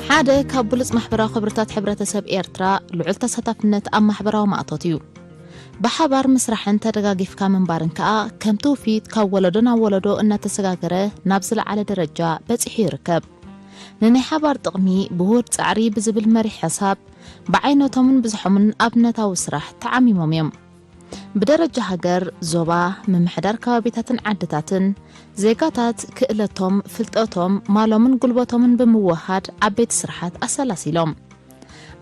ሓደ ካብ ብሉጽ ማሕበራዊ ክብርታት ሕብረተሰብ ኤርትራ፣ ልዑል ተሳታፍነት ኣብ ማሕበራዊ ማእቶት እዩ። ብሓባር ምስራሕን ተደጋጊፍካ ምንባርን ከኣ፣ ከም ትውፊት ካብ ወለዶ ናብ ወለዶ እናተሰጋገረ ናብ ዝለዓለ ደረጃ በጺሑ ይርከብ። ንናይ ሓባር ጥቕሚ ብውሁድ ጻዕሪ ብዝብል መሪሕ ሓሳብ፣ ብዓይነቶምን ብዝሖምን ኣብነታዊ ስራሕ ተዓሚሞም እዮም። ብደረጃ ሃገር፣ ዞባ፣ ምምሕዳር ከባቢታትን ዓድታትን፣ ዜጋታት ክእለቶም፣ ፍልጠቶም፣ ማሎምን ጉልበቶምን ብምውህሃድ ዓበይቲ ስራሓት ኣሰላሲሎም።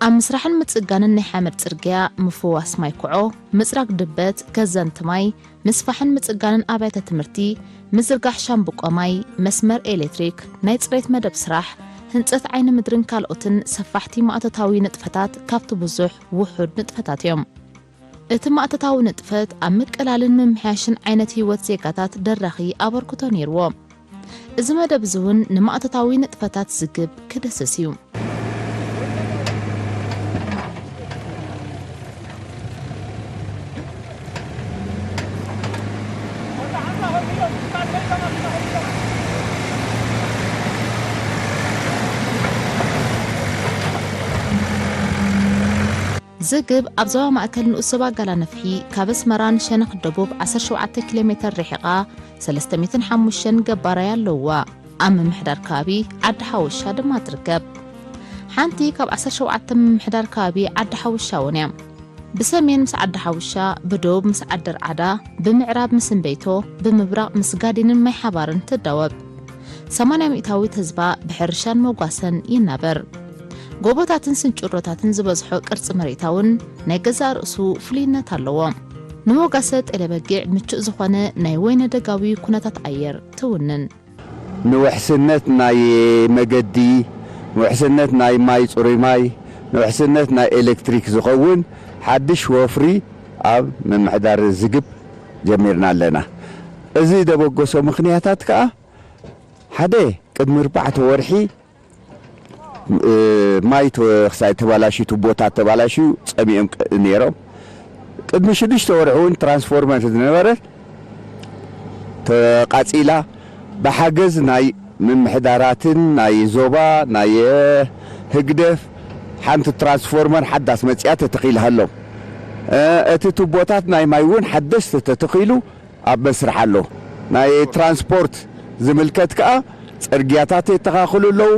ኣብ ምስራሕን ምጽጋንን ናይ ሓመድ ጽርግያ፣ ምፍዋስ ማይ ኩዖ፣ ምጽራግ ድበት፣ ከዘንቲ ማይ፣ ምስፋሕን ምጽጋንን ኣብያተ ትምህርቲ፣ ምዝርጋሕ ሻምብቆ ማይ፣ መስመር ኤሌክትሪክ፣ ናይ ጽሬት መደብ ስራሕ፣ ህንጸት ዓይኒ ምድርን ካልኦትን ሰፋሕቲ ማእቶታዊ ንጥፈታት ካብቲ ብዙሕ ውሑድ ንጥፈታት እዮም። እቲ ማእቶታዊ ንጥፈት ኣብ ምቅላልን ምምሕያሽን ዓይነት ህይወት ዜጋታት ደራኺ ኣበርክቶ ነይርዎ። እዚ መደብ እዚ እውን ንማእቶታዊ ንጥፈታት ዝግብ ክድህስስ እዩ። ዝግብ ኣብ ዞባ ማእከል ንኡስ ዞባ ጋላ ነፍሒ፣ ካብ ኣስመራን ሸነኽ ደቡብ ዓሰርተ ሸውዓተ ኪሎ ሜተር ርሒቓ፣ ሰለስተ ሚእትን ሓሙሽተን ገባራይ ኣለውዋ። ኣብ ምምሕዳር ከባቢ ዓዲ ሓውሻ ድማ ትርከብ። ሓንቲ ካብ ዓሰርተ ሸውዓተ ምምሕዳር ከባቢ ዓዲ ሓውሻ እውን እያ። ብሰሜን ምስ ዓዲ ሓውሻ፣ ብደቡብ ምስ ዓዲ ርዓዳ፣ ብምዕራብ ምስ እምበይቶ፣ ብምብራቕ ምስ ጋዲንን ማይ ሓባርን ትዳወብ። ሰማንያ ሚእታዊት ህዝባ ብሕርሻን መጓሰን ይናበር። ጎቦታትን ስንጭሮታትን ዝበዝሖ ቅርጺ መሬታ እውን ናይ ገዛእ ርእሱ ፍሉይነት ኣለዎ። ንመጓሰ ጤለ በጊዕ ምቹእ ዝኾነ ናይ ወይነ ደጋዊ ኩነታት ኣየር ትውንን። ንውሕስነት ናይ መገዲ፣ ንውሕስነት ናይ ማይ፣ ጽሩይ ማይ፣ ንውሕስነት ናይ ኤሌክትሪክ ዝኸውን ሓድሽ ወፍሪ ኣብ ምምሕዳር ዝግብ ጀሚርና ኣለና። እዚ ደበገሶ ምኽንያታት ከኣ፣ ሓደ፣ ቅድሚ ኣርባዕተ ወርሒ፣ እ፣ ማይ ተ-፣ ክሳይ ተባላሽዩ፣ ቱቦታት ተባላሽዩ ጸሚኦም ቅ-፣ ነይሮም። ቅድሚ ሽዱሽተ ወርሒ እውን ትራንስፎርመር ዝነበረት ተቃጺላ፣ ብሓገዝ ናይ ምምሕዳራትን ናይ ዞባ፣ ናይ ህግደፍ ሓንቲ ትራንስፎርመር ሓዳስ መጽያ ተተኺላ ኣሎ። እ፣ እቲ ቱቦታት ናይ ማይ እውን ሓደስቲ ተተኺሉ ኣብ መስርሕ ኣሎ። ናይ ትራንስፖርት ዝምልከት ከኣ ጽርግያታት የተኻኽሉ ኣለዉ፣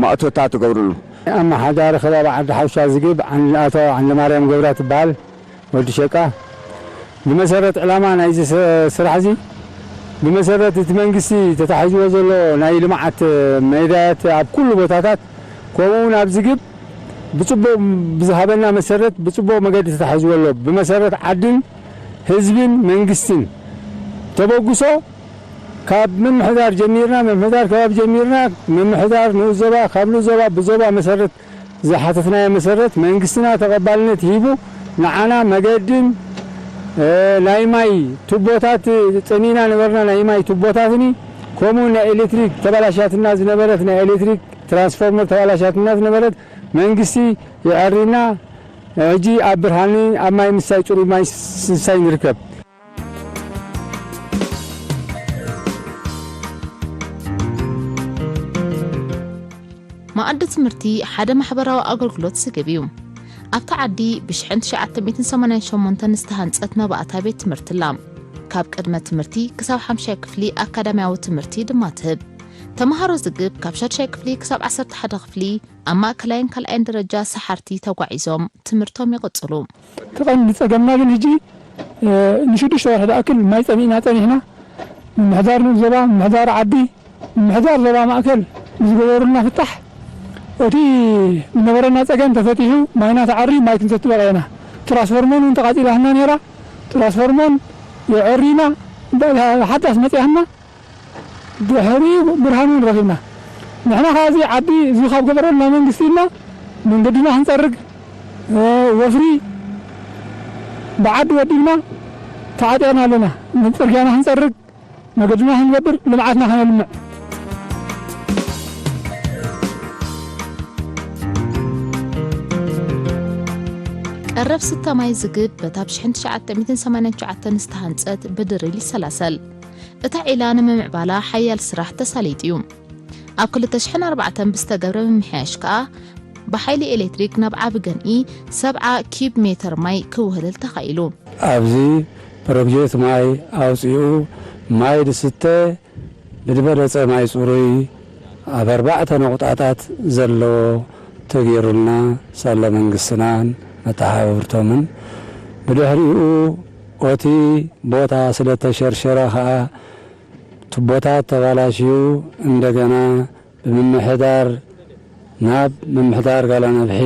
ማእቶታት ይገብሩ ኣለዉ። ኣመሓዳሪ ከባቢ ዓዲ ሓውሻ ዝግብ ዓን-፣ ኣቶ ዓንደማርያም ገብራ ትበሃል። ወዲ ሸቃ፣ ብመሰረት ዕላማ ናይዚ ስ-፣ ስራሕ እዚ፣ ብመሰረት እቲ መንግስቲ ተታሒዝዎ ዘሎ ናይ ልምዓት መዳያት ኣብ ኩሉ ቦታታት፣ ከምኡ እውን ኣብዚ ግብ ብጽቡቕ ብዝሃበና መሰረት ብጽቡቕ መገዲ ተታሒዝዎ ኣሎ። ብመሰረት ዓድን ህዝብን መንግስትን ተበግሶ ካብ ምምሕዳር ጀሚርና፣ ምምሕዳር ከባቢ ጀሚርና፣ ምምሕዳር ንኡስ ዞባ፣ ካብ ንኡስ ዞባ ብዞባ መሰረት ዝሓተትናዮ መሰረት መንግስትና ተቐባልነት ሂቡ ንዓና መገድን፣ እ፣ ናይ ማይ ቱቦታት ጸሚና ነበርና፣ ናይ ማይ ቱቦታትኒ፣ ከምኡ ናይ ኤሌክትሪክ ተበላሻትና ዝነበረት ናይ ኤሌክትሪክ ትራንስፎርመር ተበላሻትና ዝነበረት መንግስቲ የዐሪና፣ ሕጂ ኣብ ብርሃን ኣብ ማይ ምሳይ ጽሩይ ማይ ስሳይ ንርከብ። መኣዲ ትምህርቲ ሓደ ማሕበራዊ ኣገልግሎት ዝህብ እዩ። ኣብታ ዓዲ ብሽሕን ትሽዓተ ሚእትን ሰማንያን ሸሞንተን ዝተሃንጸት መባእታ ቤት ትምህርቲ ኣላ። ካብ ቅድመ ትምህርቲ ክሳብ ሓምሻይ ክፍሊ ኣካዳሚያዊ ትምህርቲ ድማ ትህብ። ተምሃሮ ዝግብ ካብ ሻድሻይ ክፍሊ ክሳብ ዓሰርተ ሓደ ክፍሊ ኣብ ማእከላይን ካልኣይን ደረጃ ሰሓርቲ ተጓዒዞም ትምህርቶም ይቕጽሉ። እቲ ቀንዲ ጸገምና ግን ሕጂ፣ እ፣ ንሽዱሽተ ወርሒ ዝኣክል ማይ ጸሚእና ጸኒሕና። ምምሕዳር ንኡስ ዞባ፣ ምምሕዳር ዓዲ፣ ምምሕዳር ዞባ ማእከል ንዝገበሩልና ፍታሕ፣ እቲ ዝነበረና ጸገም ተፈቲሑ፣ ማይና ተዓርዩ፣ ማይ ክንሰቲ በቒዕና። ትራንስፎርሞን እውን ተቓጺላትና ነይራ። ትራንስፎርሞን የዐሪና፣ ሓዳስ መጺኣትና። ድሕሪኡ ብርሃን እውን ረኺብና። ንሕና ኸዓ እዚ ዓዲ እዚ ካብ ገበረልና መንግስቲ ኢልና መንገድና ክንጸርግ፣ እ፣ ወፍሪ ብዓዲ ወዲብና ተዓጢቕና ኣለና። ጽርግያና ክንጸርግ፣ መገድና ክንገብር፣ ልምዓትና ከነልምዕ። ቀረብ ስተ ማይ ዝግብ በታ ብ ሽሕን ትሽዓተ ሚእትን ሰማንያን ትሽዓተን ዝተሃንጸት ብድሪል ይሰላሰል። እታ ዒላ ንምምዕባላ ሓያል ስራሕ ተሳሊጡ እዩ። ኣብ ክልተ ሽሕን ኣርባዕተን ብዝተገብረ ምምሕያሽ ከኣ ብሓይሊ ኤሌክትሪክ ናብ ዓቢ ገንኢ ሰብዓ ኪዩብ ሜተር ማይ ክውህለል ተኻኢሉ። ኣብዚ ፕሮጀክት ማይ ኣውጺኡ ማይ ዝስተ ብዝበለጸ ማይ ጽሩይ ኣብ ኣርባዕተ ነቑጣታት ዘለዎ ተገይሩልና ሳላ መንግስትናን መተሓባበርቶምን። ብድሕሪኡ ኦቲ ቦታ ስለ ተሸርሸረ ኸኣ ቱቦታት ተባላሽዩ እንደገና ብምምሕዳር ናብ ምምሕዳር ጋላነብሒ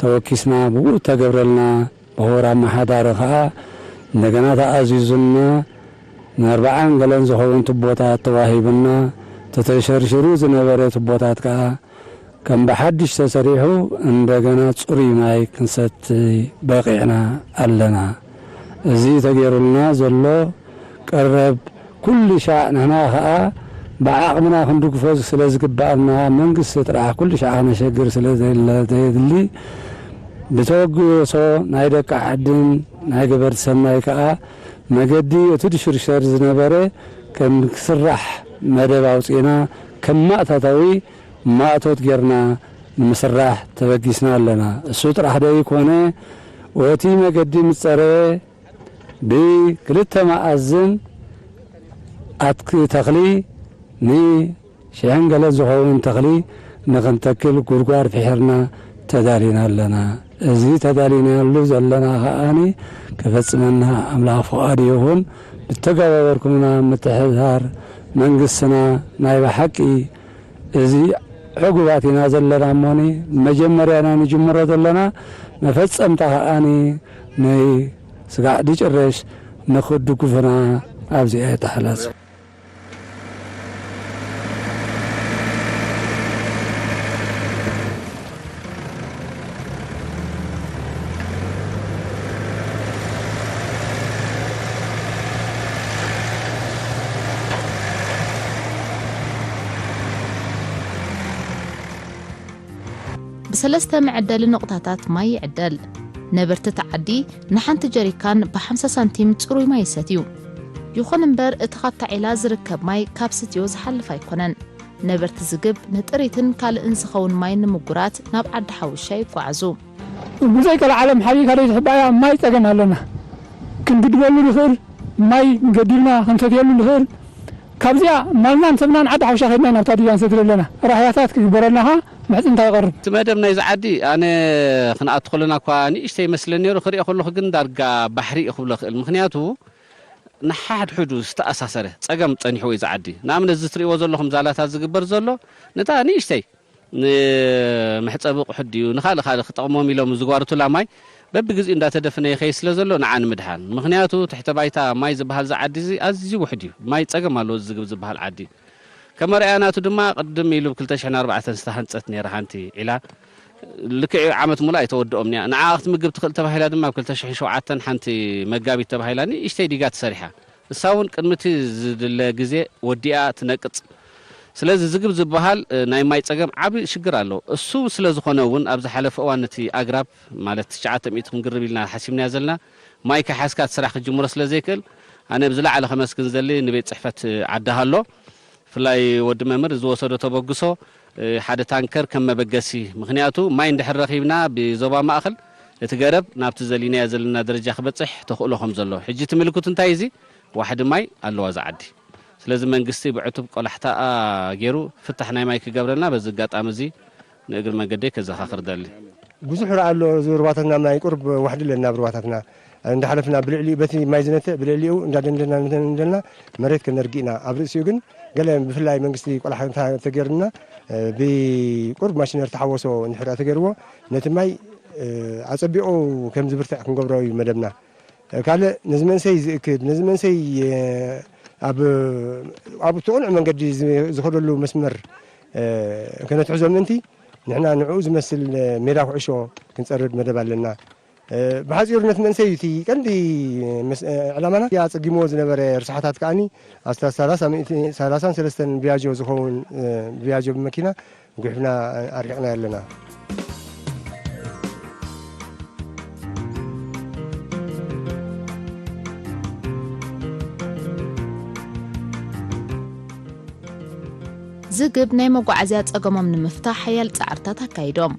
ተወኪስና ብኡ ተገብረልና። ብኽቡር ኣመሓዳሪ ኸኣ እንደገና ተኣዚዙና ንኣርብዓን ገለን ዝኸውን ቱቦታት ተዋሂቡና። ተተሸርሽሩ ዝነበረ ቱቦታት ከኣ ከም ብሓድሽ ተሰሪሑ እንደገና ጽሩይ ማይ ክንሰቲ በቒዕና ኣለና። እዚ ተገይሩልና ዘሎ ቀረብ ኩሉ ሻዕ ንሕና ኸኣ ብዓቕምና ክንድግፎ ስለ ዝግብኣና መንግስቲ ጥራሕ ኩሉ ሻዕ ከነሸግር ስለ ዘለ-፣ ዘየድሊ ብተወግሶ ናይ ደቂ ዓድን ናይ ገበርቲ ሰናይ ከኣ መገዲ እቲ ድሽርሸር ዝነበረ ከም ክስራሕ መደብ ኣውጺእና ከም ማእታታዊ ማእቶት ጌርና ንምስራሕ ተበጊስና ኣለና። እሱ ጥራሕ ደይኮነ፣ እቲ መገዲ ምስ ጸረየ ብክልተ መኣዝን ኣትክ-፣ ተኽሊ ንሽሕን ገለ ዝኸውን ተኽሊ ንኽንተክል ጉድጓድ ፍሒርና ተዳሊና ኣለና። እዚ ተዳሊናሉ ዘለና ከኣኒ ክፈጽመና ኣምላኽ ፍቓዱ ይኹን። ብተገባበርኩምና ምትሕብባር መንግስትና ናይ ብሓቂ እዚ ዕጉባት ኢና ዘለና እሞኒ፣ መጀመርያና ንጅምሮ ዘለና፣ መፈጸምታ ከኣኒ ናይ ስጋዕ ድጭረሽ ንኽድጉፍና ኣብዚኣ የተሓላጽ። ብሰለስተ መዐደሊ ነቑጣታት ማይ ይዕደል። ነበርቲ እቲ ዓዲ ንሓንቲ ጀሪካን ብሓምሳ ሳንቲም ጽሩይ ማይ ይሰትዩ። ይኹን እምበር፣ እቲ ካብታ ዒላ ዝርከብ ማይ ካብ ስትዮ ዝሓልፍ ኣይኮነን። ነበርቲ ዝግብ ንጥሪትን ካልእን ዝኸውን ማይ ንምጉራት ናብ ዓዲ ሓውሻ ይጓዓዙ። ብዘይ ቀልዓለም ሓቢእካ ዘይትሕባእያ ማይ ጸገም ኣለና። ክንግድበሉ ንኽእል፣ ማይ ገዲብና ክንሰትየሉ ንኽእል። ካብዚኣ ማልናን ሰብናን ዓዲ ሓውሻ ከድና ናብታ ድያ ንሰትዮ ኣለና። ራህያታት ክግበረልና ኸኣ ምሕጽንታ ይቐርብ። እቲ መደብ ናይዚ ዓዲ ኣነ ክንኣቱ ከለና እኳ ንእሽተይ ይመስለኒ ነይሩ፣ ክሪኦ ከለኹ ግን ዳርጋ ባሕሪ እዩ ክብሎ ክእል። ምኽንያቱ ንሓድሕዱ ዝተኣሳሰረ ጸገም ጸኒሕዎ እዩ እዚ ዓዲ። ንኣብነት እዚ ትሪእዎ ዘለኹም ዛላታት ዝግበር ዘሎ ነታ ንእሽተይ ንመሕጸቢ ኣቑሑት ድዩ ንኻልእ ካልእ ክጠቕሞም ኢሎም ዝጓርቱላ ማይ በብግዜኡ እንዳተደፍነ ይኸይድ ስለ ዘሎ ንዓ ንምድሓን። ምኽንያቱ ትሕተ ባይታ ማይ ዝበሃል እዚ ዓዲ እዚ ኣዝዩ ውሑድ እዩ። ማይ ጸገም ኣለዎ እዚ ዝግብ ዝበሃል ዓዲ። ከም መርኣያ ናቱ ድማ ቅድም ኢሉ ብ ክልተ ሽሕን ኣርባዕተን ዝተሃንጸት ነይራ ሓንቲ ዒላ። ልክዕ ዓመት ሙሉእ ኣይተወድኦም እያ። ንዓ ክትምግብ ትኽእል ተባሂላ ድማ ኣብ ክልተ ሽሕን ሸውዓተን ሓንቲ መጋቢት ተባሂላ ንእሽተይ ዲጋ ተሰሪሓ። እሳ እውን ቅድሚ እቲ ዝድለ ግዜ ወዲኣ ትነቅጽ። ስለዚ ዝግብ ዝበሃል፣ እ፣ ናይ ማይ ጸገም ዓቢ ሽግር ኣሎ። እሱ ስለ ዝኾነ እውን ኣብ ዝሓለፈ እዋን ነቲ ኣግራብ ማለት ትሽዓተ ሚእቲ ክንግርብ ኢልና ሓሲብናዮ ዘለና ማይ ከይሓዝካ እቲ ስራሕ ክትጅምሮ ስለ ዘይክእል ኣነ ብዝለዓለ ከመስግን ዝደሊ ንቤት ጽሕፈት ዓዲ ሃሎ ብፍላይ ወዲ መምህር ዝወሰዶ ተበግሶ፣ እ፣ ሓደ ታንከር ከም መበገሲ፣ ምኽንያቱ ማይ እንድሕር ረኺብና ብዞባ ማእኸል እቲ ገረብ ናብቲ ዘሊናዮ ዘለና ደረጃ ክበጽሕ ተኽእሎ ከም ዘሎ። ሕጂ እቲ ምልክቱ እንታይ እዚ? ዋሕዲ ማይ ኣለዋ እዛ ዓዲ። ስለዚ መንግስቲ ብዕቱብ ቆላሕታኣ ገይሩ ፍታሕ ናይ ማይ ክገብረልና በዚ ኣጋጣሚ እዚ ንእግሪ መንገደይ ከዘኻኽር ደሊ። ብዙሕ ርኣ ኣሎ። እዚ ሩባታትና ማይ ቁርብ ዋሕዲ ኣለና ኣብ ሩባታትና። እንዳሓለፍና ብልዕሊኡ በቲ ማይ ዝነትዕ ብልዕሊኡ እንዳደንደና እንዳደንደና መሬት ከነርጊእና። ኣብ ርእሲኡ ግን ገለ ብፍላይ መንግስቲ ቆላሕታ ተገይሩና፣ እ፣ ብቁርብ ማሽነሪ ተሓወሶ እንድሕር ተገይርዎ ነቲ ማይ፣ እ፣ ኣጸቢቑ ከም ዝብርትዕ ክንገብሮ እዩ መደብና። ካልእ ነዚ መንእሰይ ዝእክብ፣ ነዚ መንእሰይ፣ እ፣ ኣብ፣ ኣብ እቲ ቅኑዕ መንገዲ ዝ-፣ ዝኸደሉ መስመር፣ እ፣ ከነትሕዞ ምእንቲ ንሕና ንዕኡ ዝመስል፣ እ፣ ሜዳ ኩዕሾ ክንጸርግ መደብ ኣለና። እ፣ ብሓጺሩ ነቲ መንእሰይ እዩ እቲ ቀንዲ መስ-፣ እ፣ ዕላማና። ኣጸጊምዎ ዝነበረ ርስሓታት ከኣኒ ኣስታት ሰላሳ ሚእቲ፣ ሰላሳን ሰለስተን ቢያጆ ዝኸውን፣ እ፣ ቢያጆ ብመኪና ጉሕፍና ኣርሒቕና ኣለና። ዝግብ ናይ መጓዓዝያ ጸገሞም ንምፍታሕ ሓያል ጻዕርታት ኣካይዶም።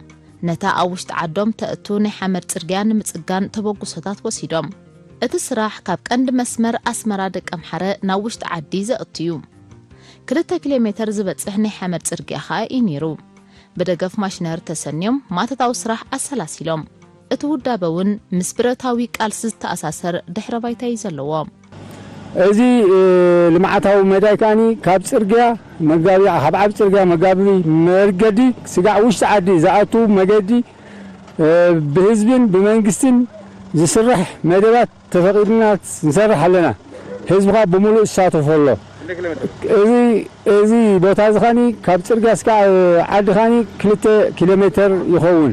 ነታ ኣብ ውሽጢ ዓዶም ተእቱ ናይ ሓመድ ጽርግያ ንምጽጋን ተበግሶታት ወሲዶም። እቲ ስራሕ ካብ ቀንዲ መስመር ኣስመራ ደቀምሓረ ናብ ውሽጢ ዓዲ ዘእቱ እዩ። ክልተ ኪሎ ሜተር ዝበጽሕ ናይ ሓመድ ጽርግያ ኸኣ እዩ ነይሩ። ብደገፍ ማሽነሪ ተሰንዮም ማእቶታዊ ስራሕ ኣሰላሲሎም። እቲ ውዳበ እውን ምስ ብረታዊ ቃልሲ ዝተኣሳሰር ድሕረ ባይታ እዩ ዘለዎ። እዚ፣ እ፣ ልምዓታዊ መዳይ ከኣኒ ካብ ጽርግያ መጋቢ፣ ካብ ዓቢ ጽርግያ መጋቢ መርገዲ ስጋዕ ውሽጢ ዓዲ ዝኣቱ መገዲ፣ እ፣ ብህዝብን ብመንግስትን ዝስራሕ መደባት ተፈቒድና ንሰርሕ ኣለና። ህዝቢ ኸኣ ብምሉእ ዝሳተፎ ኣሎ። እዚ፣ እዚ ቦታ እዚ ኸኒ ካብ ጽርግያ እስካዕ ዓዲ ኸኒ ክልተ ኪሎ ሜተር ይኸውን።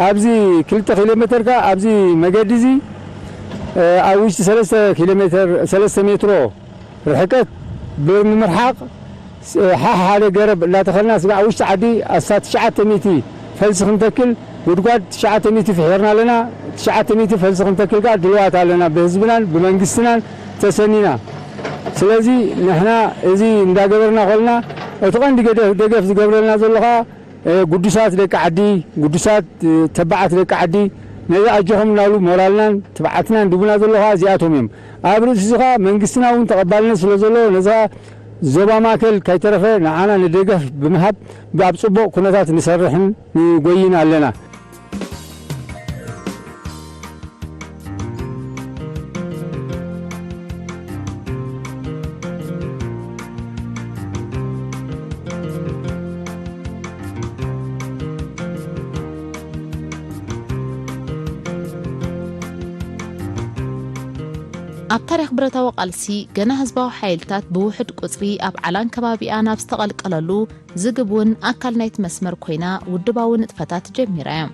ኣብዚ ክልተ ኪሎ ሜተር ከኣ ኣብዚ መገዲ እዚ፣ እ፣ ኣብ ውሽጢ ሰለስተ ኪሎ ሜተር፣ ሰለስተ ሜትሮ ርሕቀት ብምምርሓቕ፣ ስ-፣ ሓ-፣ ሓደ ገረብ እናተኸልና ስጋዕ ውሽጢ ዓዲ ኣስታት ትሽዓተ ሚእቲ ፈልሲ ክንተክል፣ ጉድጓድ ትሽዓተ ሚእቲ ፍሒርና ኣለና። ትሽዓተ ሚእቲ ፈልሲ ክንተክል ከኣ ድልዋት ኣለና፣ ብህዝብናን ብመንግስትናን ተሰኒና። ስለዚ ንሕና እዚ እንዳገበርና ከለና፣ እቲ ቀንዲ ገደ-፣ ደገፍ ዝገብረልና ዘሎ ከኣ፣ እ፣ ግዱሳት ደቂ ዓዲ፣ ግዱሳት፣ እ፣ ተባዓት ደቂ ዓዲ፣ ነዚ ኣጆኹም እናብሉ ሞራልናን ትብዓትናን ድቡና ዘሎ ከኣ እዚኣቶም እዮም። ኣብ ርእሲ እዚ ከኣ መንግስትና እውን ተቐባልነት ስለ ዘለዎ፣ ነዚ ከኣ ዞባ ማእከል ከይተረፈ ንዓና ንደገፍ ብምሃብ ኣብ ጽቡቕ ኩነታት ንሰርሕን ንጎይን ኣለና። ኣብ ታሪኽ ብረታዊ ቃልሲ፣ ገና ህዝባዊ ሓይልታት ብውሑድ ቁጽሪ ኣብ ዓላን ከባቢኣን ኣብ ዝተቐልቀለሉ፣ ዝግብ እውን ኣካል ናይቲ መስመር ኮይና ውድባዊ ንጥፈታት ጀሚራ እያ።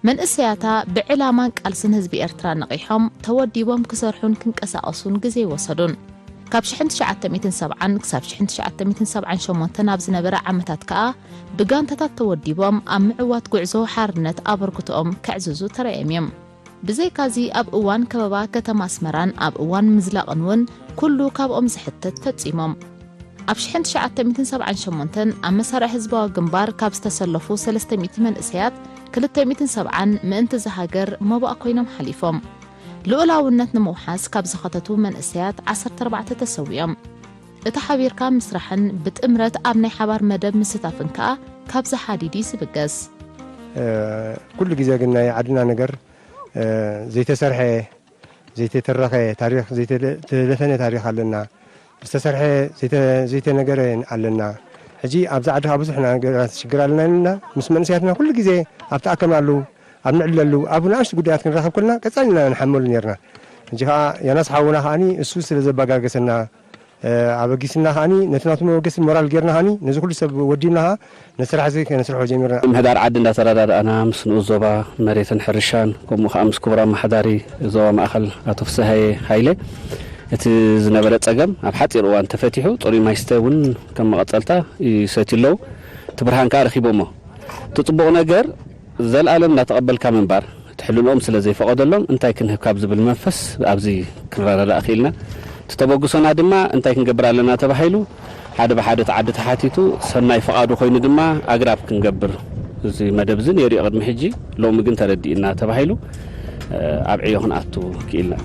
መንእሰያታ ብዕላማን ቃልስን ህዝቢ ኤርትራ ነቒሖም፣ ተወዲቦም ክሰርሑን ክንቀሳቐሱን ግዜ ኣይወሰዱን። ካብ ሽሕን ትሽዓተ ሚእትን ሰብዓን ክሳብ ሽሕን ትሽዓተ ሚእትን ሰብዓን ሸሞንተን ኣብ ዝነበረ ዓመታት ከኣ፣ ብጋንታታት ተወዲቦም ኣብ ምዕዋት ጉዕዞ ሓርነት ኣበርክቶኦም ከዕዝዙ ተራእዮም እዮም። ብዘይካዚ፣ ኣብ እዋን ከበባ ከተማ ኣስመራን ኣብ እዋን ምዝላቕን እውን ኩሉ ካብኦም ዝሕተት ፈጺሞም። ኣብ ሽሕን ትሽዓተ ሚእትን ሰብዓን ሸሞንተን ኣብ መሳርዕ ህዝባዊ ግንባር ካብ ዝተሰለፉ ሰለስተ ሚእቲ መንእሰያት፣ ክልተ ሚእትን ሰብዓን ምእንቲ እዛ ሃገር መባእ ኮይኖም ሓሊፎም። ልኡላውነት ንምውሓስ ካብ ዝኸተቱ መንእሰያት ዓሰርተ ኣርባዕተ ተሰዊኦም። እቲ ሓቢርካ ምስራሕን ብጥምረት ኣብ ናይ ሓባር መደብ ምስታፍን ከኣ ካብዚ ሓዲድ እዩ ዝብገስ። እ፣ ኩሉ ግዜ ግን ናይ ዓድና ነገር፣ እ፣ ዘይተሰርሐ፣ ዘይተተረኸ ታሪኽ፣ ዘይተደ-፣ ተደፈነ ታሪኽ ኣለና። ዝተሰርሐ፣ ዘይተ-፣ ዘይተነገረ ኣለና። ሕጂ ኣብዚ ዓዲ ከኣ ብዙሕ ነገራት ሽግር ኣለና ኢልና ምስ መንእሰያትና ኩሉ ግዜ ኣብ ተኣከብናሉ፣ ኣብ ንዕለሉ፣ ኣብ ንኣሽቱ ጉዳያት ክንራኸብ ከለና ቀጻሊ ኢና ንሓመሉ ነርና። ሕጂ ከኣ ዮናስ ሓውና ከኣኒ እሱ ስለ ዘበጋገሰና፣ እ፣ ኣበጊስና ከኣኒ ነቲ ናቱ መበገሲ ሞራል ጌርና ከኣኒ ነዚ ኩሉ ሰብ ወዲብና ከኣ ነቲ ስራሕ እዚ ከነስርሖ ጀሚርና። ምምሕዳር ዓዲ እንዳተረዳዳእና ምስ ንኡስ ዞባ መሬትን ሕርሻን ከምኡ ከኣ ምስ ክቡር ኣመሓዳሪ ዞባ ማእከል ኣቶ ፍስሃየ ሃይለ እቲ ዝነበረ ጸገም ኣብ ሓጺር እዋን ተፈቲሑ ጽሩይ ማይ ስተ እውን ከም መቐጸልታ ይሰትዩ ኣለዉ። እቲ ብርሃን ከኣ ረኺቦሞ። እቲ ጽቡቕ ነገር ዘልኣለም እናተቐበልካ ምንባር፣ እቲ ሕልንኦም ስለ ዘይፈቐደሎም እንታይ ክንህብ ካብ ዝብል መንፈስ ኣብዚ ክንረዳዳእ ክኢልና። እቲ ተበግሶና ድማ እንታይ ክንገብር ኣለና ተባሂሉ፣ ሓደ ብሓደ እቲ ዓዲ ተሓቲቱ፣ ሰናይ ፍቓዱ ኮይኑ ድማ ኣግራብ ክንገብር እዚ መደብ እዚ ነይሩ እዩ ቅድሚ ሕጂ፣ ሎሚ ግን ተረዲእና ተባሂሉ፣ እ፣ ኣብ ዕዮ ክንኣቱ ክኢልና።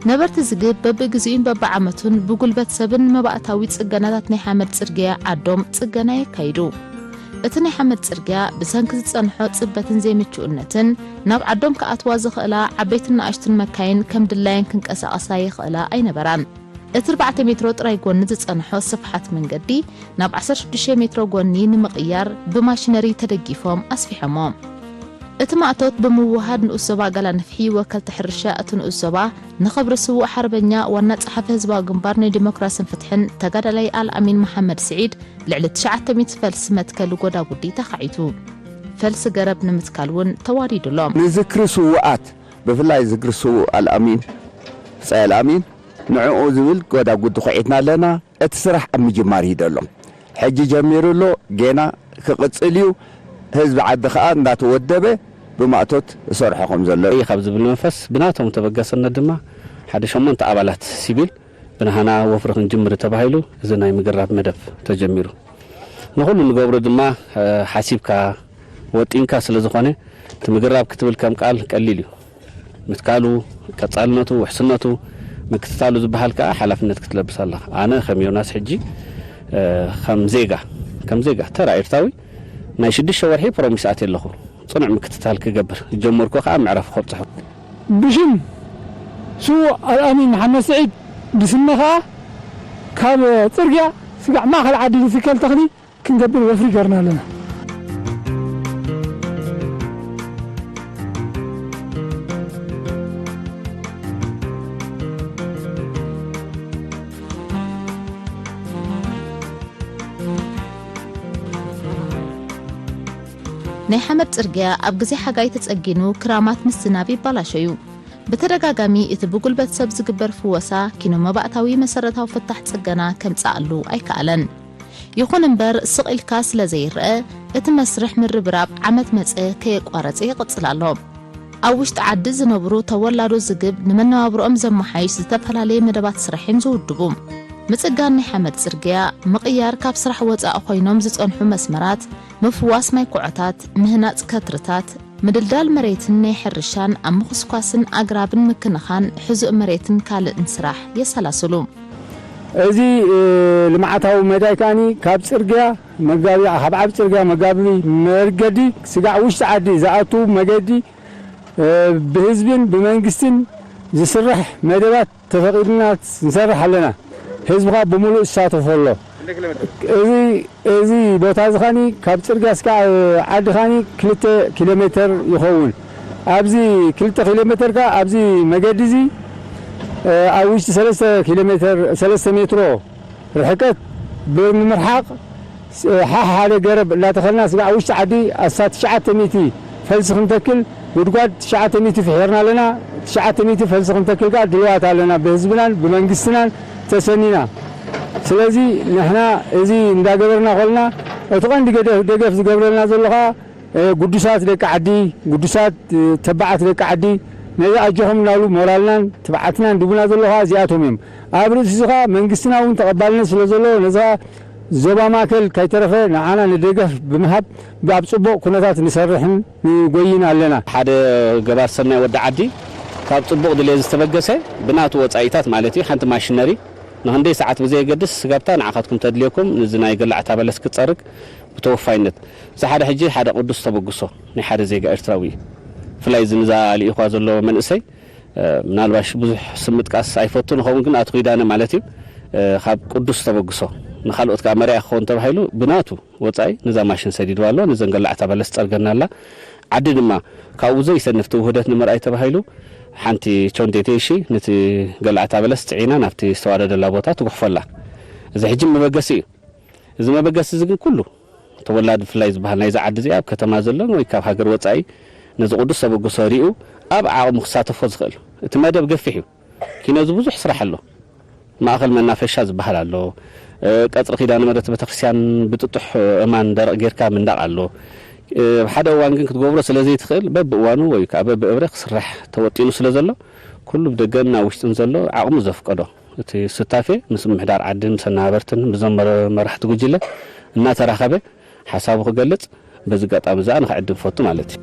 ነበርቲ ዝግብ በብግዚኡን በብዓመቱን ብጉልበት ሰብን መባእታዊ ጽገናታት ናይ ሓመድ ጽርግያ ዓዶም ጽገና የካይዱ። እቲ ናይ ሓመድ ጽርግያ ብሰንኪ ዝጸንሖ ጽበትን ዘይምቹእነትን ናብ ዓዶም ክኣትዋ ዝኽእላ ዓበይትን ንኣሽቱን መካይን ከም ድላየን ክንቀሳቐሳ ይኽእላ ኣይነበራን። እቲ ኣርባዕተ ሜትሮ ጥራይ ጎኒ ዝጸንሖ ስፍሓት መንገዲ ናብ ዓሰርተ ሽዱሽተ ሜትሮ ጎኒ ንምቕያር ብማሽነሪ ተደጊፎም ኣስፊሖሞ። እቲ ማእቶት ብምውህሃድ ንኡስ ዞባ ጋላንፍሒ ወከልቲ ሕርሻ እቲ ንኡስ ዞባ ንኽብሪ ስዉእ ሓርበኛ ዋና ጸሓፊ ህዝባዊ ግንባር ንዲሞክራስን ፍትሕን ተጋዳላይ ኣልኣሚን መሓመድ ስዒድ ልዕሊ ትሽዓተ ሚእቲ ፈልሲ መትከሊ ጎዳጉዲ ተኻዒቱ። ፈልሲ ገረብ ንምትካል እውን ተዋዲዱሎም። ንዝክሪ ስዉኣት፣ ብፍላይ ዝክሪ ስዉእ ኣልኣሚን፣ ብጻይ ኣልኣሚን፣ ንዕኡ ዝብል ጎዳጉዲ ኹዒትና ኣለና። እቲ ስራሕ ኣብ ምጅማር እዩ ዘሎ። ሕጂ ጀሚሩ ኣሎ፣ ጌና ክቕጽል እዩ። ህዝቢ ዓዲ ኸኣ እንዳተወደበ ብማእቶት እሰርሖ ከም ዘሎ እዩ። ካብ ዝብል መንፈስ ብናቶም ተበገሰነት ድማ ሓደ ሸሞንተ ኣባላት ሲቪል ብናህና ወፍሪ ክንጅምር ተባሂሉ እዚ ናይ ምግራብ መደብ ተጀሚሩ። ንኹሉ ንገብሮ ድማ፣ እ፣ ሓሲብካ ወጢንካ ስለ ዝኾነ እቲ ምግራብ ክትብል ከም ቃል ቀሊል እዩ። ምትካሉ፣ ቀጻልነቱ፣ ውሕስነቱ፣ ምክትታሉ ዝበሃል ከኣ ሓላፍነት ክትለብስ ኣለኻ። ኣነ ከም ዮናስ ሕጂ፣ እ፣ ከም ዜጋ፣ ከም ዜጋ ተራ ኤርትራዊ ናይ ሽዱሽተ ወርሒ ፕሮሚስ ኣትየ ኣለኹ። ጽኑዕ ምክትታል ክገብር፣ ዝጀመርኩ ከኣ ምዕራፍ ከብጽሖ። ብሽም ስዉእ ኣልኣሚን መሓመድ ስዒድ፣ ብስመ ከኣ ካብ ጽርግያ ስጋዕ ማእከል ዓዲ ዝትከል ተኽሊ ክንገብር ወፍሪ ገርና ኣለና። ናይ ሓመድ ጽርግያ ኣብ ግዜ ሓጋይ ተጸጊኑ ክራማት ምስ ዝናብ ይባላሾ እዩ። ብተደጋጋሚ እቲ ብጉልበት ሰብ ዝግበር ፍወሳ ኪኖ መባእታዊ መሰረታዊ ፍታሕ ጽገና ከምጽኣሉ ኣይከኣለን። ይኹን እምበር ስቕ ኢልካ ስለ ዘይረአ እቲ መስርሕ ምርብራብ ዓመት መጸ ከየቋረጸ ይቕጽል ኣሎ። ኣብ ውሽጢ ዓዲ ዝነብሩ ተወላዶ ዝግብ ንመነባብሮኦም ዘመሓይሽ ዝተፈላለየ መደባት ስራሕን ዝውድቡ። ምጽጋን ናይ ሓመድ ጽርግያ፣ ምቕያር ካብ ስራሕ ወጻኢ ኮይኖም ዝጸንሑ መስመራት፣ ምፍዋስ ማይ ኩዖታት፣ ምህናጽ ከትርታት፣ ምድልዳል መሬትን ናይ ሕርሻን ኣብ ምኹስኳስን ኣግራብን ምክንኻን ሕዙእ መሬትን ካልእን ስራሕ የሰላስሉ። እዚ፣ እ፣ ልምዓታዊ መዳይ ከኣኒ ካብ ጽርግያ መጋቢ፣ ካብ ዓቢ ጽርግያ መጋቢ መርገዲ ስጋዕ ውሽጢ ዓዲ ዝኣቱ መገዲ፣ እ፣ ብህዝብን ብመንግስትን ዝስራሕ መደባት ተፈቒድና ንሰርሕ ኣለና። ህዝቢ ከኣ ብምሉእ ዝሳተፎ ኣሎ። እዚ፣ እዚ ቦታ እዚ ኸኒ ካብ ጽርግያ እስካብ ዓዲ ኸኒ ክልተ ኪሎ ሜተር ይኸውን። ኣብዚ ክልተ ኪሎ ሜተር ከኣ ኣብዚ መገዲ እዚ፣ እ፣ ኣብ ውሽጢ ሰለስተ ኪሎ ሜተር፣ ሰለስተ ሜትሮ ርሕቀት ብምምርሓቕ፣ ስ-፣ ሓ-፣ ሓደ ገረብ እናተኸልና ስጋዕ ውሽጢ ዓዲ ኣስታት ትሽዓተ ሚእቲ ፈልሲ ክንተክል ጉድጓድ ትሽዓተ ሚእቲ ፍሒርና ኣለና። ትሽዓተ ሚእቲ ፈልሲ ክንተክል ከኣ ድልዋት ኣለና፣ ብህዝብናን ብመንግስትናን ተሰኒና። ስለዚ ንሕና እዚ እንዳገበርና ኮልና፣ እቲ ቀንዲ ገደ-፣ ደገፍ ዝገብረልና ዘሎ ከኣ፣ እ፣ ግዱሳት ደቂ ዓዲ፣ ግዱሳት፣ እ፣ ተባዓት ደቂ ዓዲ፣ ነዚ ኣጆኹም እናብሉ ሞራልናን ትብዓትናን ድቡና ዘሎ ከኣ እዚኣቶም እዮም። ኣብ ርእሲ እዚ ከኣ መንግስትና እውን ተቐባልነት ስለ ዘለዎ፣ ነዚ ከኣ ዞባ ማእከል ከይተረፈ ንዓና ንደገፍ ብምሃብ ኣብ ጽቡቕ ኩነታት ንሰርሕን ንጎይን ኣለና። ሓደ ገባር ሰናይ ወዲ ዓዲ ካብ ጽቡቕ ድሌት ዝተበገሰ ብናቱ ወጻኢታት ማለት እዩ፣ ሓንቲ ማሽነሪ ንኽንደይ ሰዓት ብዘየገድስ ስጋብታ ንዓኻትኩም ተድልየኩም፣ ንዚ ናይ ገላዕታ በለስ ክትጸርግ ብተወፋይነት። እዚ ሓደ ሕጂ ሓደ ቅዱስ ተበግሶ ናይ ሓደ ዜጋ ኤርትራዊ እዩ። ብፍላይ እዚ ንዛ ልኢኳ ዘሎ መንእሰይ፣ እ፣ ምናልባሽ ብዙሕ ስም ምጥቃስ ኣይፈቱን ይኸውን፣ ግን ኣቶ ኪዳነ ማለት እዩ፣ እ፣ ካብ ቅዱስ ተበግሶ ንኻልኦት ከኣ መርኣያ ክኸውን ተባሂሉ ብናቱ ወጻኢ ነዛ ማሽን ሰዲድዋ ኣሎ። ነዘን ገላዕታ በለስ ጸርገና ኣላ። ዓዲ ድማ ካብኡ ዘይሰንፍ እቲ ውህደት ንምርኣይ ተባሂሉ ሓንቲ ቾንዴቴ እሺ ነቲ ገላዕታ በለስ ጽዒና ናብቲ ዝተዋደደላ ቦታ ትጉሕፎ ኣላ። እዚ ሕጂ መበገሲ እዩ። እዚ መበገሲ እዚ ግን ኩሉ ተወላዲ ብፍላይ ዝበሃል ናይዛ ዓዲ እዚኣ ኣብ ከተማ ዘሎን ወይ ካብ ሃገር ወጻኢ ነዚ ቅዱስ ተበግሶ ሪኡ ኣብ ዓቕሙ ክሳተፎ ዝኽእል። እቲ መደብ ገፊሕ እዩ። ኪኖ እዚ ብዙሕ ስራሕ ኣሎ። ማእኸል መናፈሻ ዝበሃል ኣሎ። እ፣ ቀጽሪ ኪዳነ ምሕረት ቤተክርስትያን ብጥጡሕ እማን ደረቕ ጌርካ ምንዳቕ ኣሎ። እ፣ ኣብ ሓደ እዋን ግን ክትገብሮ ስለ ዘይትኽእል በብእዋኑ ወይ ከዓ በብእብረ ክስራሕ ተወጢኑ ስለ ዘሎ ኩሉ ብደገን ኣብ ውሽጥን ዘሎ ዓቕሙ ዘፍቀዶ እቲ ሱታፌ ምስ ምምሕዳር ዓድን ምስ ኣናበርትን ብዞም መረ-፣ መራሕቲ ጉጅለ እናተራኸበ ሓሳቡ ክገልጽ በዚ ኣጋጣሚ እዚኣ ንኽዕድም ፈቱ ማለት እዩ።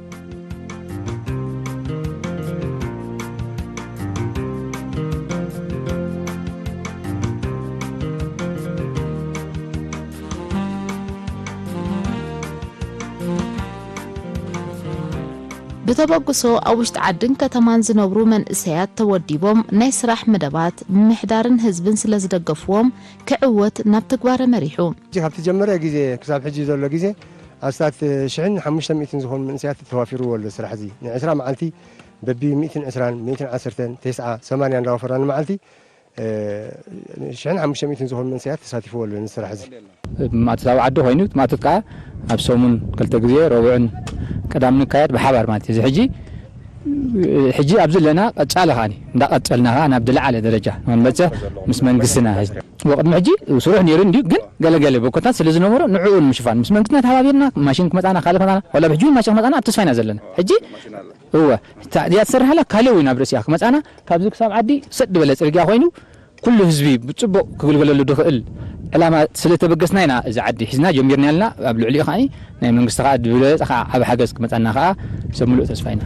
ብተበግሶ ኣብ ውሽጢ ዓድን ከተማን ዝነብሩ መንእሰያት ተወዲቦም ናይ ስራሕ መደባት ምምሕዳርን ህዝብን ስለ ዝደገፍዎም ክዕወት ናብ ትግባረ መሪሑ። ሕጂ ካብ ተጀመረ ግዜ ክሳብ ሕጂ ዘሎ ግዜ ኣስታት ሽሕን ሓሙሽተ ሚእትን ዝኾኑ መንእሰያት ተዋፊርዎ ኣሎ ስራሕ እዚ። ንዕስራ መዓልቲ በቢ ሚእትን ዕስራን፣ ሚእትን ዓሰርተን፣ ተስዓ፣ ሰማንያ እንዳወፈርና ንመዓልቲ ሽሕን ሓሙሽተ ሚእትን ዝኾኑ መንእሰያት ተሳቲፍዎ ኣለዉ ነዚ ስራሕ እዚ። ማእቶታዊ ዓዲ ኮይኑ፣ እቲ ማእቶት ከኣ ኣብ ሰሙን ክልተ ግዜ፣ ረቡዕን ቀዳምን ይካየድ ብሓባር ማለት እዩ። እዚ ሕጂ፣ ሕጂ ኣብዚ ኣለና፣ ቀጻሊ ከኣኒ እንዳቐጸልና ከኣ ናብ ዝለዓለ ደረጃ ንኽንበጽሕ ምስ መንግስትና ሕጂ፣ ቅድሚ ሕጂ ስሩሕ ነይሩ እንድዩ፣ ግን ገለገለ ቦኮታት ስለ ዝነበሮ ንዕኡ ንምሽፋን ምስ መንግስትና ተሓባቢርና ማሽን ክመጻና፣ ካልእ ክመጻና፣ ዋላ ብሕጂ እውን ማሽን ክመጻና ኣብ ተስፋ ኢና ዘለና። ሕጂ እወ፣ እታ እዚኣ ትሰርሓላ ካልእ እውን ኣብ ርእሲኣ ክመጻና፣ ካብዚ ክሳብ ዓዲ ሰጥ ዝበለ ጽርግያ ኮይኑ፣ ኩሉ ህዝቢ ብጽቡቕ ክግልገለሉ ዝኽእል ዕላማ ስለ ተበገስና ኢና እዚ ዓዲ ሒዝና ጀሚርና ኣለና። ኣብ ልዕሊኡ ከኣ ናይ መንግስቲ ከኣ ዝበለጸ ከኣ ዓቢ ሓገዝ ክመጻና ከኣ ሰብ ምሉእ ተስፋ ኢና።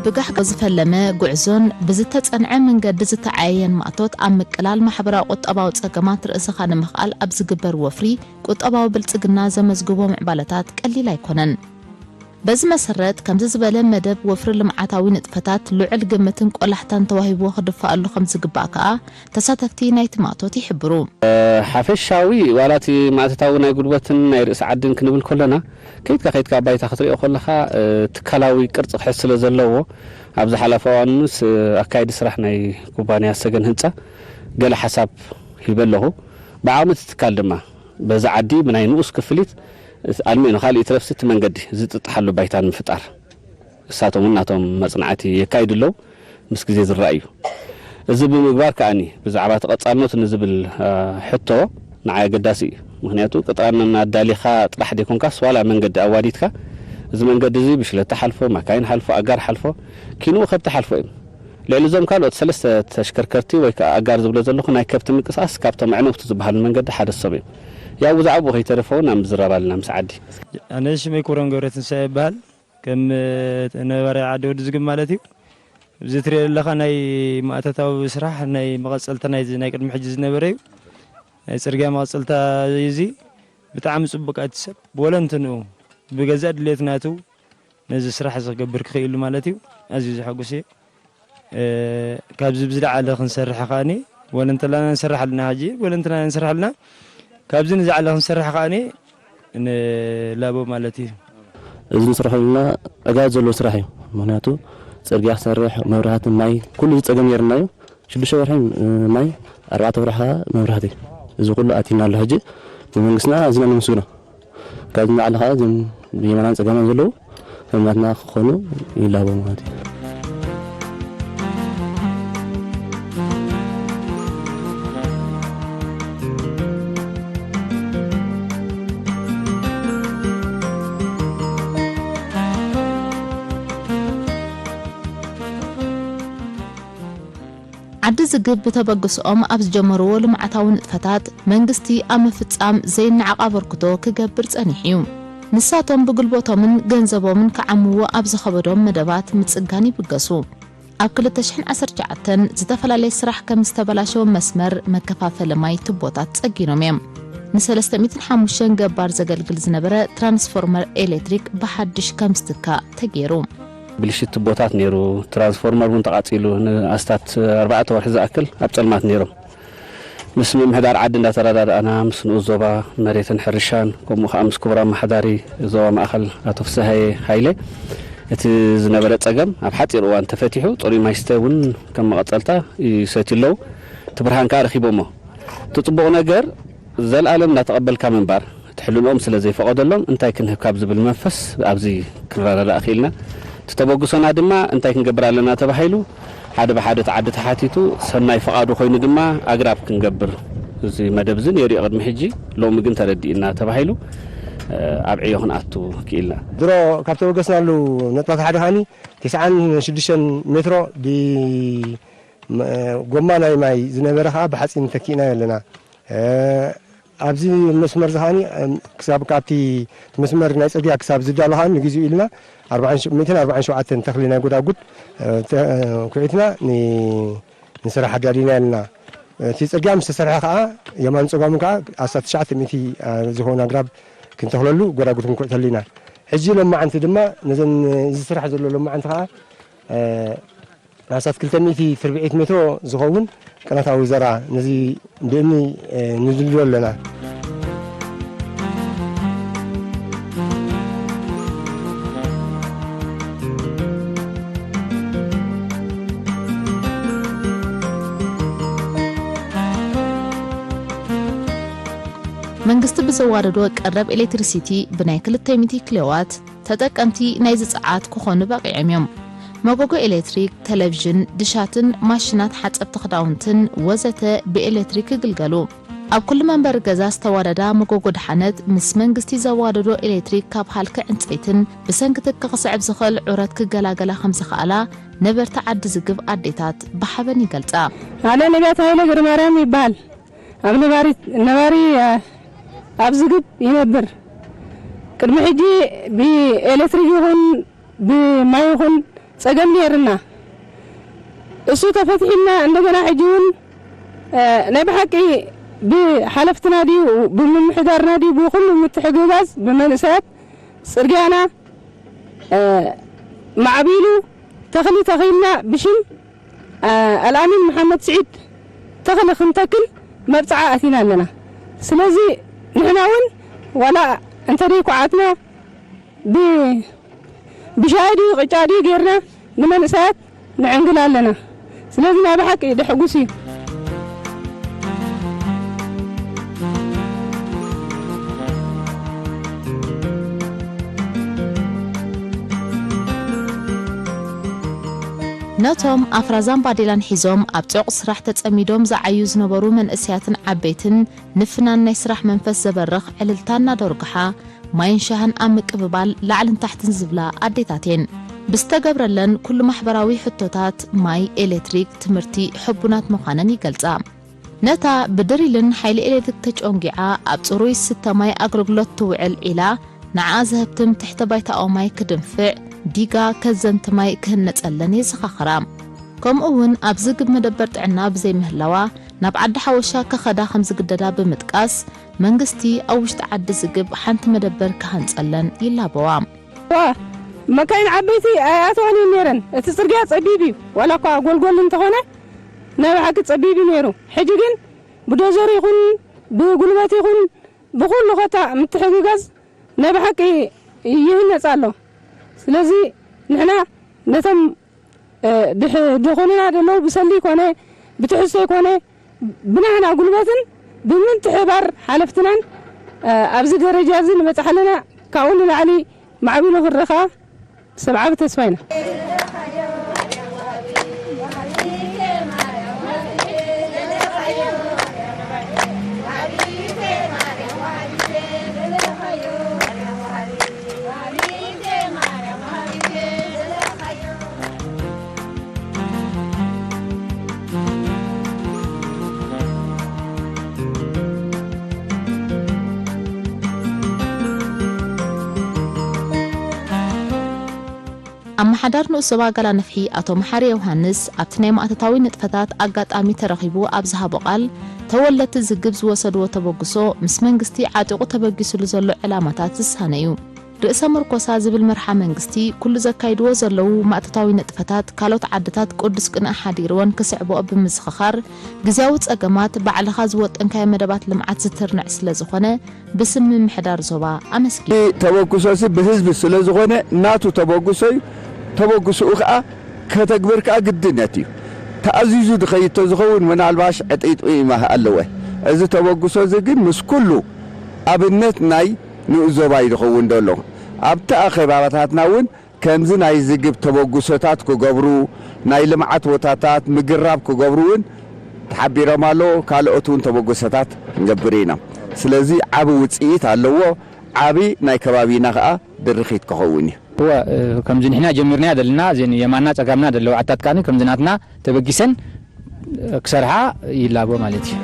ብጋሕጋሕ ዝፈለመ ጉዕዞን ብዝተጸንዐ መንገዲ ዝተዓየየን ማእቶት ኣብ ምቅላል ማሕበራዊ ቁጠባዊ ጸገማት ርእስኻ ንምኽኣል ኣብ ዝግበር ወፍሪ ቁጠባዊ ብልጽግና ዘመዝግቦ ምዕባለታት ቀሊል ኣይኮነን። በዚ መሰረት፣ ከምዚ ዝበለ መደብ ወፍሪ ልምዓታዊ ንጥፈታት ልዑል ግምትን ቆላሕታን ተዋሂብዎ ክድፋኣሉ ከም ዝግባእ ከኣ ተሳተፍቲ ናይቲ ማእቶት ይሕብሩ። ሓፈሻዊ ዋላ እቲ ማእቶታዊ ናይ ጉልበትን ናይ ርእሲ ዓድን ክንብል ከለና፣ ከይድካ ከይድካ ባይታ ክትሪኦ ከለኻ፣ እ፣ ትካላዊ ቅርጺ ክሕዝ ስለ ዘለዎ፣ ኣብ ዝሓለፈ እዋን ምስ፣ እ፣ ኣካየዲ ስራሕ ናይ ኩባንያ ሰገን ህንጻ ገለ ሓሳብ ሂበ ኣለኹ። ብዓቕሚ እቲ ትካል ድማ በዚ ዓዲ ብናይ ንኡስ ክፍሊት ኣልሚዑ ንኻልእ ይትረፍሲ እቲ መንገዲ ዝጥጥሓሉ ባይታ ንምፍጣር እሳቶም እውን ናቶም መጽናዕቲ የካይዱ ኣለዉ። ምስ ግዜ ዝረኣይ እዩ። እዚ ብምግባር ከኣኒ ብዛዕባ ተቐጻልነቱ ንዝብል፣ እ፣ ሕቶ ንዓይ ኣገዳሲ እዩ። ምኽንያቱ ቅጥራንና ኣዳሊኻ ጥራሕ ዘይኮንካስ ዋላ መንገዲ ኣዋዲድካ እዚ መንገዲ እዚ ብሽለት ሓልፎ፣ ማካይን ሓልፎ፣ ኣጋር ሓልፎ፣ ኪንኡ ከብቲ ሓልፎ እዩ። ልዕሊ እዞም ካልኦት ሰለስተ ተሽከርከርቲ ወይ ከኣ ኣጋር ዝብሎ ዘለኹ ናይ ከብቲ ምንቅስቓስ ካብቶም ኣዕነውቲ ዝበሃሉ መንገዲ ሓደ እሶም እዮም። ያው ብዛዕባኡ ከይተረፈ እውን ኣብ ምዝራብ ኣለና ምስ ዓዲ። ኣነ ሽመይ ክብሮም ገብረትንሳኤ ይበሃል። ከም ነባሪ ዓዲ ወዲ ዝግብ ማለት እዩ። እዚ ትሪኦ ዘለኻ ናይ ማእቶታዊ ስራሕ ናይ መቐጸልታ ናይዚ ናይ ቅድሚ ሕጂ ዝነበረ እዩ። ናይ ጽርግያ መቐጸልታ እዩ እዚ። ብጣዕሚ ጽቡቕ፣ እቲ ሰብ ብወለንትንኡ ብገዛእ ድሌት ናቱ ነዚ ስራሕ እዚ ክገብር ክኽእል ማለት እዩ። ኣዝዩ ዘሐጉስ እዩ። እ፣ ካብዚ ብዝለዓለ ክንሰርሕ ከኣኒ ወለንተላና ንሰርሕ ኣለና፣ ሕጂ ወለንተላና ንሰርሕ ኣለና። ካብዚ ንዝዓለ ክንሰርሕ ከኣኒ ንላቦ ማለት እዩ። እዚ ንሰርሖ ዘለና ዕጋበት ዘለዎ ስራሕ እዩ። ምኽንያቱ ጽርግያ ክሰርሕ፣ መብራህቲ፣ ማይ፣ ኩሉ ዝጸገም ነይርና እዩ። ሽዱሽተ ወርሒ፣ እ፣ ማይ፣ ኣርባዕተ ወርሒ ከኣ መብራህቲ። እዚ ኩሉ ኣቲና ኣሎ። ሕጂ ንመንግስትና ኣዚና ነመስግኖ። ካብዚ ንላዕሊ ከኣ እዞም ብየማናን ጸጋማን ዘለዉ ከም ናትና ክኾኑ ይላቦ ማለት እዩ። ዓዲ ዝግብ ብተበግስኦም ኣብ ዝጀመርዎ ልምዓታዊ ንጥፈታት መንግስቲ ኣብ ምፍጻም ዘይነዓቕ ኣበርክቶ ክገብር ጸኒሑ እዩ። ንሳቶም ብጉልበቶምን ገንዘቦምን ክዓምዎ ኣብ ዝኸበዶም መደባት ምጽጋን ይብገሱ። ኣብ ክልተ ሽሕን ዓሰርተ ትሽዓተን ዝተፈላለየ ስራሕ ከም ዝተበላሸወ መስመር መከፋፈሊ ማይ ቱቦታት ጸጊኖም እዮም። ንሰለስተ ሚእትን ሓሙሽተን ገባር ዘገልግል ዝነበረ ትራንስፎርመር ኤሌክትሪክ ብሓድሽ ከም ዝትካእ ተገይሩ። ብልሽት ቱቦታት ነይሩ፣ ትራንስፎርመር እውን ተቓጺሉ፣ ንኣስታት ኣርባዕተ ወርሒ ዝኣክል ኣብ ጸልማት ነይሮም። ምስ ምምሕዳር ዓዲ እንዳተረዳዳእና፣ ምስ ንኡስ ዞባ መሬትን ሕርሻን፣ ከምኡ ከኣ ምስ ክቡር ኣመሓዳሪ ዞባ ማእከል ኣቶ ፍስሃየ ሃይለ፣ እቲ ዝነበረ ጸገም ኣብ ሓጺር እዋን ተፈቲሑ፣ ጽሩይ ማይ ስተ እውን ከም መቐጸልታ ይሰትዩ ኣለዉ። እቲ ብርሃን ከኣ ረኺቦሞ። እቲ ጽቡቕ ነገር፣ ዘልኣለም እንዳተቐበልካ ምንባር፣ እቲ ሕልንኦም ስለ ዘይፈቐደሎም እንታይ ክንህብ ካብ ዝብል መንፈስ ኣብዚ ክንረዳዳእ ክኢልና። እቲ ተበግሶና ድማ እንታይ ክንገብር ኣለና ተባሂሉ ሓደ ብሓደ እቲ ዓዲ ተሓቲቱ ሰናይ ፍቓዱ ኮይኑ ድማ ኣግራብ ክንገብር እዚ መደብ እዚ ነይሩ እዩ ቅድሚ ሕጂ፣ ሎሚ ግን ተረዲእና ተባሂሉ፣ እ፣ ኣብ ዕዮ ክንኣቱ ክኢልና። ድሮ ካብ ተበገስናሉ ነጥባት ሓደ ከኣኒ ተስዓን ሽዱሽተን ሜትሮ ብ-፣ መ-፣ ጎማ ናይ ማይ ዝነበረ ከኣ ብሓጺን ተኪእናዮ ኣለና። እ፣ ኣብዚ መስመር እዚ ከኣኒ፣ እም፣ ክሳብ ካብቲ መስመር ናይ ጽርግያ ክሳብ ዝዳሎ ከኣ ንግዜኡ ኢልና ኣርባዓን ሸ-፣ ሚእትን ኣርባዓን ሸውዓተን ተኽሊ ናይ ጎዳጉድ፣ እ፣ ተ-፣ እ፣ ኩዒትና ን-፣ ንስራሕ ኣዳሊና ኣለና። እቲ ጽርግያ ምስ ተሰርሐ ከኣ የማን ጸጋሙ ከኣ ኣስታት ትሽዓተ ሚእቲ ዝኸውን ኣግራብ ክንተኽለሉ ጎዳጉዲ ክንኩዕተሉ ኢና። ሕጂ ሎማዓንቲ ድማ ነዘን እዚ ስራሕ ዘሎ ሎማዓንቲ ከኣ ኣስታት ክልተ ሚእቲ ትርብዒት ሜትሮ ዝኸውን ቅነታዊ ዘራ ነዚ ብእምኒ ንድልድሎ ኣለና። መንግስቲ ብዘዋደዶ ቀረብ ኤሌክትሪሲቲ ብናይ ክልተ ሚእቲ ኪሎዋት ተጠቀምቲ ናይዚ ጸዓት ክኾኑ በቒዖም እዮም። መጎጎ ኤሌክትሪክ፣ ቴሌቪዥን፣ ድሻትን ማሽናት ሓጸብቲ ክዳውንትን ወዘተ ብኤሌክትሪክ ይግልገሉ። ኣብ ኩሉ መንበሪ ገዛ ዝተዋደዳ መጎጎ ደሓነት ምስ መንግስቲ ዘዋደዶ ኤሌክትሪክ ካብ ሃልኪ ዕንጸይትን ብሰንኪ ትኪ ክስዕብ ዝኽእል ዑረት ክገላገላ ከም ዝኸኣላ ነበርቲ ዓዲ ዝግብ ኣዴታት ብሓበን ይገልጻ። ኣነ ነቢያት ሃይለ ገርማርያም ይበሃል። ኣብ ነባሪ ነባሪ ኣብ ዝግብ ይነብር። ቅድሚ ሕጂ ብኤሌክትሪክ ይኹን ብማይ ይኹን ጸገም ነይርና። እሱ ተፈትሒልና እንደገና ሕጂ እውን ናይ ብሓቂ ብሓለፍትና ድዩ ብምምሕዳርና ድዩ ብኩሉ ምትሕግጋዝ ብመንእሰያት ጽርግያና ማዕቢሉ ተኽሊ ተኺልና ብሽም ኣልኣሚን መሓመድ ስዒድ ተኽሊ ክንተክል መብጽዓ ኣቲና ኣለና። ስለዚ ንሕና እውን ዋላ እንተደይ ኩዓትና ብ- ብሻሂ ድዩ ቅጫ ድዩ ጌርና ንመንእሰያት ንዕንግል ኣለና። ስለዚ ናይ ብሓቂ ደሕጉስ እዩ። ነቶም ኣፍራዛን ባዴላን ሒዞም ኣብ ጽዑቕ ስራሕ ተጸሚዶም ዝዓዩ ዝነበሩ መንእሰያትን ዓበይትን፣ ንፍናን ናይ ስራሕ መንፈስ ዘበርኽ ዕልልታ እናደርጉሓ፣ ማይን ሻህን ኣብ ምቅብባል ላዕልን ታሕትን ዝብላ ኣዴታት እየን። ብዝተገብረለን ኩሉ ማሕበራዊ ሕቶታት፣ ማይ፣ ኤሌክትሪክ፣ ትምህርቲ፣ ሕቡናት ምዃነን ይገልጻ። ነታ ብድሪልን ሓይሊ ኤሌክትሪክ ተጨንጊዓ ኣብ ጽሩይ ዝስተ ማይ ኣገልግሎት ትውዕል ዒላ፣ ንዓኣ ዘህብትም ትሕተ ባይታኦ ማይ ክድንፍዕ፣ ዲጋ ከዘንቲ ማይ ክህነጸለን የዘኻኽራ። ከምኡ እውን ኣብዚ ግብ መደበር ጥዕና ብዘይምህላዋ፣ ናብ ዓዲ ሓወሻ ክኸዳ ከም ዝግደዳ ብምጥቃስ፣ መንግስቲ ኣብ ውሽጢ ዓዲ ዝግብ ሓንቲ መደበር ክሃንጸለን ይላበዋ። ዋ፣ መካይን ዓበይቲ ኣይኣተዋን እየን ነይረን። እቲ ጽርግያ ጸቢብ እዩ። ዋላ እኳ ጎልጎል እንተኾነ፣ ናይ ብሓቂ ጸቢብ እዩ ነይሩ። ሕጂ ግን ብዶዘር ይኹን ብጉልበት ይኹን ብኹሉ ኸታ ምትሕግጋዝ ናይ ብሓቂ ይህነጽ ኣሎ። ስለዚ ንሕና ነቶም፣ እ፣ ድሕ-፣ ድኾኑና ዘለዉ ብሰልዲ ይኮነ፣ ብትሕዝቶ ይኮነ፣ ብናህና ጉልበትን ብምትሕባር ሓለፍትናን፣ እ፣ ኣብዚ ደረጃ እዚ ንበጽሕ ኣለና። ካብኡ ንላዕሊ ማዕቢሉ ክረኻ ብሰብዓዊ ተስፋ ኢና። ኣመሓዳር ንኡስ ዞባ ጋላ ነፍሒ ኣቶ መሓሪ ዮሃንስ ኣብቲ ናይ ማእቶታዊ ንጥፈታት ኣጋጣሚ ተረኺቡ ኣብ ዝሃቦ ቃል፣ ተወለድቲ ዝግብ ዝወሰድዎ ተበግሶ ምስ መንግስቲ ዓጢቑ ተበጊስሉ ዘሎ ዕላማታት ዝሳነ እዩ። ርእሰ ምርኮሳ ዝብል መርሓ መንግስቲ ኩሉ ዘካይድዎ ዘለዉ ማእቶታዊ ንጥፈታት ካልኦት ዓድታት ቅዱስ ቅንኢ ሓዲርወን ክስዕብኦ ብምዝኽኻር፣ ግዝያዊ ጸገማት ባዕልኻ ዝወጠንካዮ መደባት ልምዓት ዝትርንዕ ስለ ዝኾነ፣ ብስም ምምሕዳር ዞባ ኣመስጊኑ። ተበግሶ እዚ ብህዝቢ ስለ ዝኾነ ናቱ ተበግሶ እዩ። ተበግሶኡ ከኣ ከተግብር ከኣ ግድነት እዩ። ተኣዚዙ ድኸይድ ተዝኸውን ምናልባሽ ዕጥይጥይ ኣለወ። እዚ ተበግሶ እዚ ግን ምስ ኩሉ ኣብነት ናይ ንኡስ ዞባ እዩ ዝኸውን ዘሎ። ኣብቲ ኣኼባታትና እውን ከምዚ ናይ ዝግብ ተበግሶታት ክገብሩ፣ ናይ ልምዓት ቦታታት ምግራብ ክገብሩ እውን ተሓቢሮም ኣለዉ። ካልኦት እውን ተበግሶታት ክንገብር ኢና። ስለዚ ዓቢ ውጽኢት ኣለዎ። ዓቢ ናይ ከባቢና ከኣ ድርኺት ክኸውን እዩ። እወ፣ እ፣ ከምዚ ንሕና ጀሚርናያ ዘለና፣ እዘን የማንና ጸጋምና ዘለዋ ዓድታት ከኣ ከምዚ ናትና ተበጊሰን ክሰርሓ ይላቦ ማለት እዩ።